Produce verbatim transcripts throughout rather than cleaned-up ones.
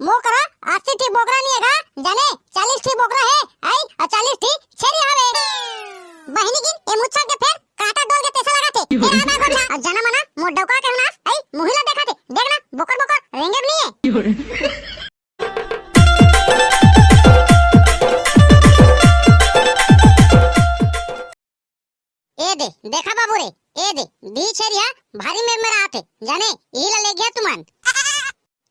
मोर करा अस्सी ठी बोकरा नइ हे गा, जाने, चालीस ठी बोकरा हे, अई, अउ चालीस ठी छेरी हवे। बहिनी किन, ए मुच्छर के फेर कांटा डोल गे तइसे लगथे। फेर आ बा गोठा, अउ जना मना, मोर डौका के नास, अई, मुही ला देखाथे, देख ना, बोकर बोकर, रेंगे भी नइ हे। ए दे, देखा बाबू रे, ए दे, दी छेरी हा भारी मेरमेरात हे, जाने, इही ला लेगिहा तुमन।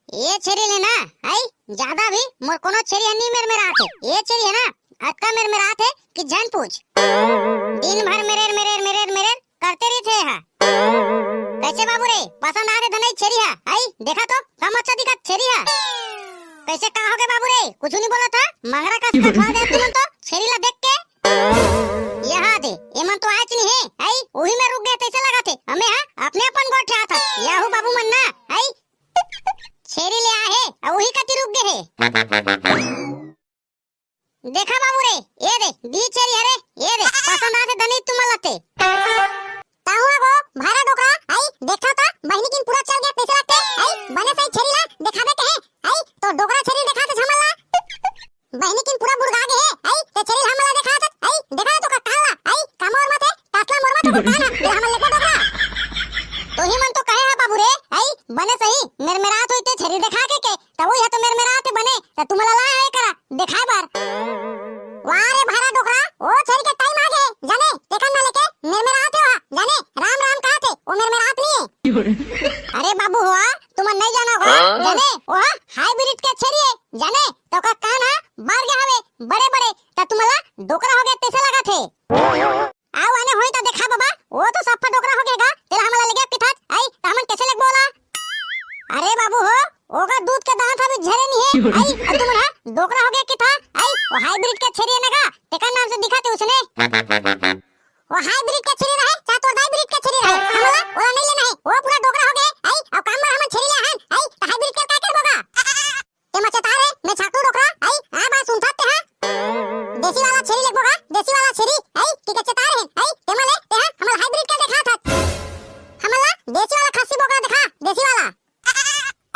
ए छेरी ले ना, अई, जादा भी मोर कोनो छेरी हा नी मेरमेरात हे। ए छेरी हे ना, अतका मेरमेरात हे कि झन पूछ। दिन भर मेरेर, मेरेर, मेरेर, मेरेर करते रहिथे हा। कइसे बाबू रे, पसंद आगे धनई छेरी हा? अई, देखा तो, कम अच्छा दिखत छेरी हा। कइसे का होगे बाबू रे, कुछु नी बोलत हा? मंगरा कस कठवा दे तुमन तो, छेरी ला देख के। यहाँ दे, एमन तो आयच नइ हे, अई, उही में रुक गे तइसे लगथे। अमे हा, अपने अपन गोठियात हा। याहू बाबू मन ना, अई, छेरी ले आए हे, अउ उही कती रुक गे हे। देखा बाबू रे, ए दे, दी छेरी हरे, ए दे, पसंद आथे धनई तुमन ला ते। ताहू आगो, भारा डोकरा, अई, देखा ता, बहिनी किन पूरा चल गे तइसे लगथे, अई, बने सही छेरी ला देखाबे के हे, अई, तो डोकरा छेरी देखाथे झमल ला। बहिनी किन पूरा बुड़गा गे हे, अई, ते छेरी ला हमला देखाथे, अई, देखा तो का काला, अई, का मोर मत हे, टासला मोर मत हे, काला, ते हमला लेके डोकरा। तोही मन तो कहे हा बाबू रे, अई, बने सही, मेरमेरात होई ते छेरी देखा के, के, त उही हा तो मेरमेरात हे बने, त तुमला लाए हे करा, देखाए बर। वाह रे भारा डोकरा, ओ छेरी के टाइम आगे, जाने, तेकर ना लेके मेरमेरात हे हा, जाने, राम राम कहत हे, ओ मेरमेरात नइ हे। अरे बाबू हो, तुमन नइ जाना हो, हाँ? जाने, ओ हा हाइब्रिड के छेरी हे, जाने, त ओकर कान हा बाढ़ गे हवे, बड़े बड़े, त तुमला डोकरा होगे तइसे लगथे। आउ आने होई त देखा बाबा, ओ तो सफ्फा डोकरा होगे गा, तेला हमला लेगे किथाच, अई, त हमन कइसे लेगबो ओला? अरे बाबू हो, ओकर दूध के दांत अभी झरे नइ हे, अई, अउ तुमन हा डोकरा होगे किथा, अई, ओ हाइब्रिड के छेरी हे ना गा, तेकर नाम से दिखाथे उसने। ओ हाइब्रिड के छेरी रहे, चाहे तोर दाई ब्रिड के छेरी रहे, हमला ओला नइ लेना हे, ओ पूरा डोकरा होगे, अई, अउ काम बर हमन छेरी ले आहन, अई, त हाइब्रिड के का करबो गा? ते मचेता रे, मैं छाटू डोकरा, अई, आ बात सुनथस ते हा। देसी वाला छेरी लेगबो गा, देसी वाला छेरी, अई, कि कचेता रे, अई, ते मले, ते हा, हमला हाइब्रिड के देखाथस। हमला देसी वाला खस्सी बोकरा देखा, देसी वाला।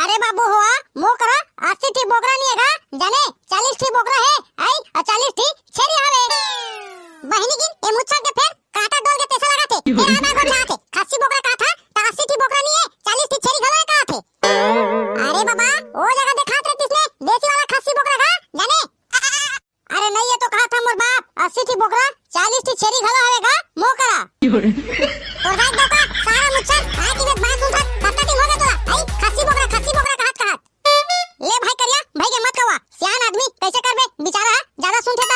अरे बाबू हो, मोर करा अस्सी ठी बोकरा नइ हे गा, जाने, चालीस ठी बोकरा हे, अई, अउ चालीस ठी छेरी हवे। बहिनी किन, ए मुच्छर के फेर कांटा डोल गे तइसे लगथे, फेर आ बा गोठियाथे, खस्सी बोकरा कहत हा, त अस्सी ठी बोकरा नइ हे, चालीस ठी छेरी घलो हे कहथे। अरे बाबा, ओ जगह देखात रहितिस ने, देसी वाला खस्सी बोकरा गा, जाने। अरे नइ हे तो कहत हा मोर बाप, अस्सी ठी बोकरा, चालीस ठी छेरी घलो हवे गा, मोर करा। तोर दाई डौका, सारा मुच्छर, काय की बात सुनथस, कतका दिन होगे तोला, अई, खस्सी बोकरा, खस्सी बोकरा कहत कहत। ले भाई करिया, भाई के मत कवा, सियान आदमी, कइसे करबे, बिचारा हा, जादा सुनथे त।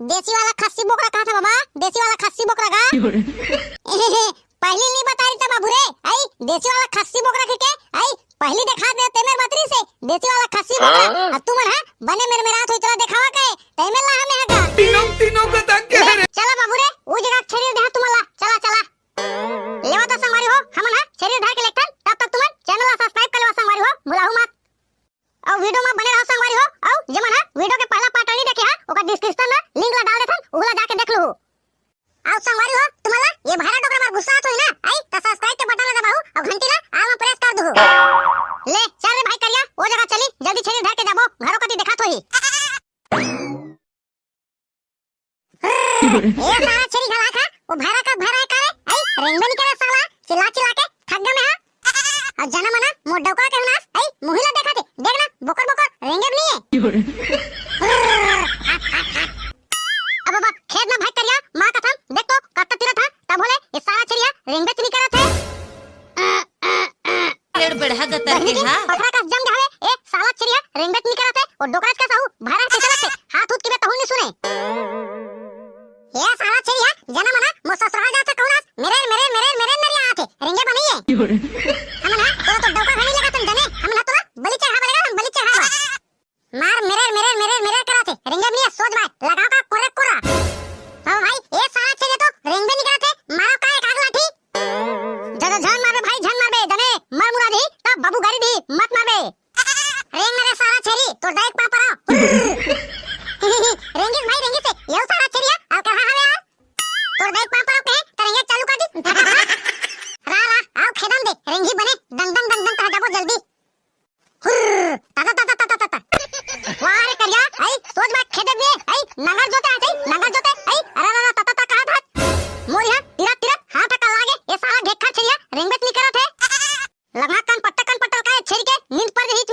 देसी वाला खस्सी बोकरा कहत हा बाबा, देसी वाला खस्सी बोकरा गा। पहली नइ बताय रहिते बाबू रे, अई, देसी वाला खस्सी बोकरा कहिके, अई, पहली देखात रहे ते मेर बतरी से, देसी वाला खस्सी बोकरा, हाँ? अउ तुमन हा, बने मेरमेरात होई तोला देखावा के, ते मेर ला हमें हगा। तीनों, तीनों को तंग कह रहे। चला बाबू रे, ओ जगह छेरी देहा तुमन ला, चला, चला। लेवा त संगवारी हो, हमन हा, छेरी धर के लेगथन, तब तक तुमन channel ला subscribe कर लेवा संगवारी हो, भुलाहू मत। अउ video म बने रहा संगवारी हो, अउ जेमन हा video के पहला part नइ देखे हा, ओकर description म link ला डाल देथन, उहू ला जाके देख लूहू। अउ संगवारी हो, तुमन ला ए भारा डोकरा मार गुस्सा आत होही ना, अई, त subscribe के button ला दबाहू, अउ घंटी ला all म press कर दूहू। ले, चल रे भाई करिया, ओ जगह चली, जल्दी छेरी धर के जाबो, घरो कती देखात होही। ए सारा छेरी घला खा, ओ भारा का भारा हे का रे? अई, रेंगबे नइ करे साला, चिल्ला चिल्ला के थक गे मैं हा। अउ जना मना, मोर डौका के नास, अई, मुही ला देखाथे, देख ना, बोकर बोकर, रेंगे भी नइ हे। अब बाबा, खेद ना भाई करिया, माँ कसम, देख तो, कत्ता तिरत हा, तब होले, ए सारा छेरी हा, रेंगबे नइ करत हे। पेड़ बढ़ा गतर बहिनी के के हा। पथरा कस जम गे हवे, ए साला छेरी हा, रेंगत नइ करत हे, ओ डोकरा कस अउ भारा कइसे लगथे, हाथ हुत किबे तहू नइ सुने। ए साला छेरी हा, जना मना, मोर ससुराल जात हे कहूँ नास, मेरे, मेरे, मेरे, मेरे नरिया आथे, रेंगे बनइए। हमन हा, तोला तो डौका घनी लगा तन जने, हमन हा तोला बलि चढ़ाबे लगा, हम बलि चढ़ाबे। मार मेरे, मेरे, मेरे, मेरे कराथे, रेंगे बनइए, सोच भाई, लगाओ का कोरे कोरा। ओ भाई, ए साला छेरी तो रेंगबे नइ करत हे, मारो का एक आग लाठी। जादा झन मारबे भाई, झन मारबे, जने मर मुरा दिही, तब बाबू गारी दिही, मत मारबे। रेंग ना रे सारा छेरी, तोर दाई के पाँव पराव। रेंगिस भाई, रेंगिस हे, यो सारा छेरी, अउ कहाँ हवे यार? तोर दाई के पाँव पराव कहे, त रेंगे चालू कर दिस, फटाफट। रा, रा, अउ खेदन दे, रेंगी बने, दंग, दंग, दंग, दंग, कहाँ जाबो जल्दी। हुर्र, ताता, ताता,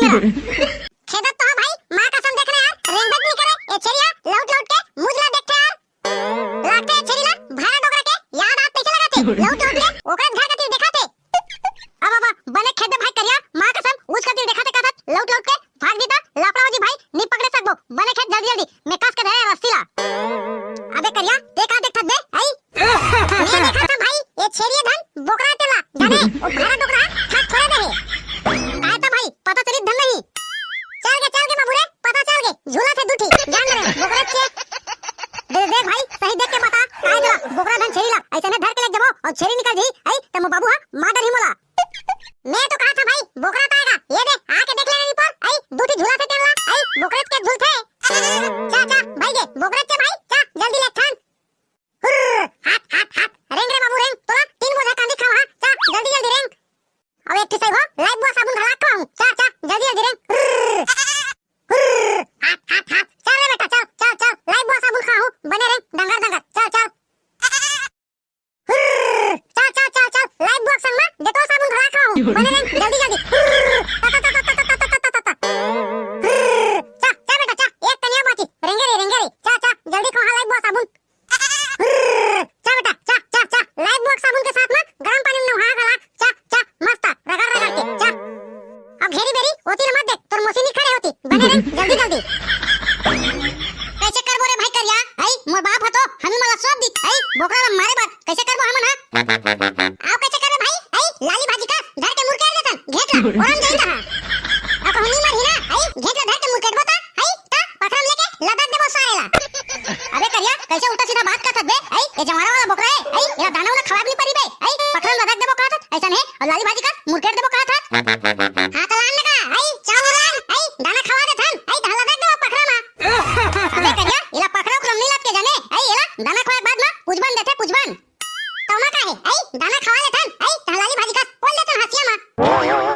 तो। खेदत तो हा भाई, माँ कसम देख ना यार, रेंगबे नइ करे, ए छेरी हा लौट लौट के मुझ ला देखथे यार। लागथे ए छेरी ला भैरा डोकरा के याद आत तइसे लगथे, लौट लौट के ओकरे घर कति देखाथे। अब अब बने खेदबे भाई करिया, माँ कसम उस कति देखाथे कहत लौट लौट के भाग जी त लापड़ा हो जी भाई, नइ पकड़े सकबो, बने खेद जल्दी जल्दी, मैं कस के धरे रस्सी ला। अबे करिया, ते का देखत बे, आई? मैं देखत हा भाई, ए छेरी धन बोकरा तेला, जाने, ओ भैरा डोकरा हा थोड़े दे हे। काय त भाई, पता चली धन नहीं। चल गे, चल गे बाबू रे, पता चल गे, झूलथे दू ठी, जान रे, बोकरा के। दे, देख भाई, सही देख के बता, काय तेला, बोकरा धन छेरी ला, अइसने धर के ले जबो, अउ छेरी निकल जी, आई, त मो बाबू हा मार डरही मोला। मैं तो कहत हा भाई, बोकरा त आय गा, ये दे, आके देख ले नहीं पर, आई, दू ठी झूलथे तेला, आई, बोकरा के झूलथे। चा, चा, भाई गे, बोकरा के भाई, चा, जल्दी ले ठान। हुर्र, हाथ, हाथ, हाथ, रेंग रे बाबू रेंग, तोला तीन बोझा कांदी खवाहूँ, चा, जल्दी, जल्दी रेंग। अउ एक ठे सही हो, लाइफ बुआ साबुन घला खवाहूँ, चा, चा, जल्दी, जल्दी रेंग। हुर्र, हुर्र, हाथ, हाथ, हाथ, चल रे बेटा, चल, चल, चल, लाइफ बुआ साबुन खवाहूँ, बने रेंग, डंगर, डंगर, चल, चल। हुर्र, चल, चल, चल, चल, लाइफ बुआ संग मा डेटॉल साबुन घला खवाहूँ, बने रेंग, जल्दी, जल्दी। हुर्र, चा, चा, चा, चा, चा, चा, चा, चा, चा। हुर्र, चा, चा बेटा, चा, एक कनिया बाची, रेंगे रे, रेंगे रे, चा, चा, जल्दी खवाहा लाइफ बुआ साबुन। हुर्र, चा बेटा, चा, चा, चा, लाइफ बुआ साबुन के साथ मा गरम पानी मा नहा घला, चा, चा, मस्त, रगड़, रगड़ के, चा। अब घेरी बेरी, ओती ला मत देख, तोर मौसी नइ खड़े होती, बने रेंग, जल्दी, जल्दी। कइसे करबो रे भाई करिया, आई, मोर बाप ह तो, हमी मन ला सौंप दी, आई, बोकरा ला मारे बर, कइसे करबो हमन हा? अउ कइसे करबे भाई, आई, लाली भाजी का, धर के मुरकेट देथन, घेंच ला, ओरम जाही त हा। अउ कहूँ नइ मरही ना, आई, घेंच ला धर के मुरकेटबो त, आई, त पखरा म लेके लदक देबो सारे ला। अबे करिया, कइसे उल्टा सीधा बात करत हस बे? आई, ए जंवारा वाला बोकरा हे, आई, एला दाना वाना खवाए बर नइ परी बे, आई, पखरा म लदक देबो कहत हस, अइसन हे, अउ लाली भाजी का मुरकेट देबो कहत हस। हाँ, त लान लगा, आई, चाउर लान, आई, दाना खवा देथन, आई, त लदक देबो पखरा मा। अबे करिया, एला पखरा उखरा म नइ लदके जाने, आई, एला दाना खवाए के बाद मा पुजबन देथे, पुजबन। तौना का हे, आई, दाना खवा लेथन, आई, त लाली भाजी का पोल देथन हँसिया मा।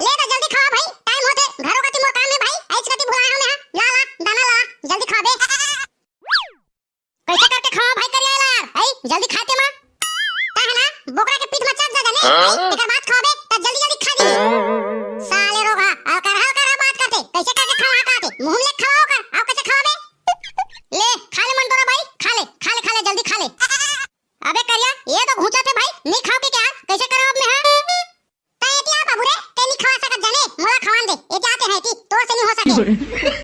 ले त जल्दी खवा भाई, टाइम होथे, घरो कति मोर काम हे भाई, आइच कति भुलाए हँव मैं हा, ला, ला, दाना ला, जल्दी खवा बे। कइसे करके खवा भाई करिया ला यार, आई, जल्दी खा के मा। ता हे ना, बोकरा के पीठ मा चढ़ जा जाने, आई, तेकर बाद खवाबे, त जल्दी जल्दी खा जाही। साले रोगहा, अलकरहा अलकरहा बात करथे, कइसे करके खवा कहथे, मुँह म ले खवा ओकर, अउ कइसे खवाबे? ले, खा ले मंटोरा भाई, खा ले, खा ले, खा ले, जल्दी खा ले। अबे करिया, ये तो घुंचथे भाई, नइ खाव के क्या? कइसे करव अब मैं हा? त एती आ बाबू रे, ते नइ खवा सकत जाने, मोला खवान दे, एती आते हैं एती, तोर से नइ हो सके।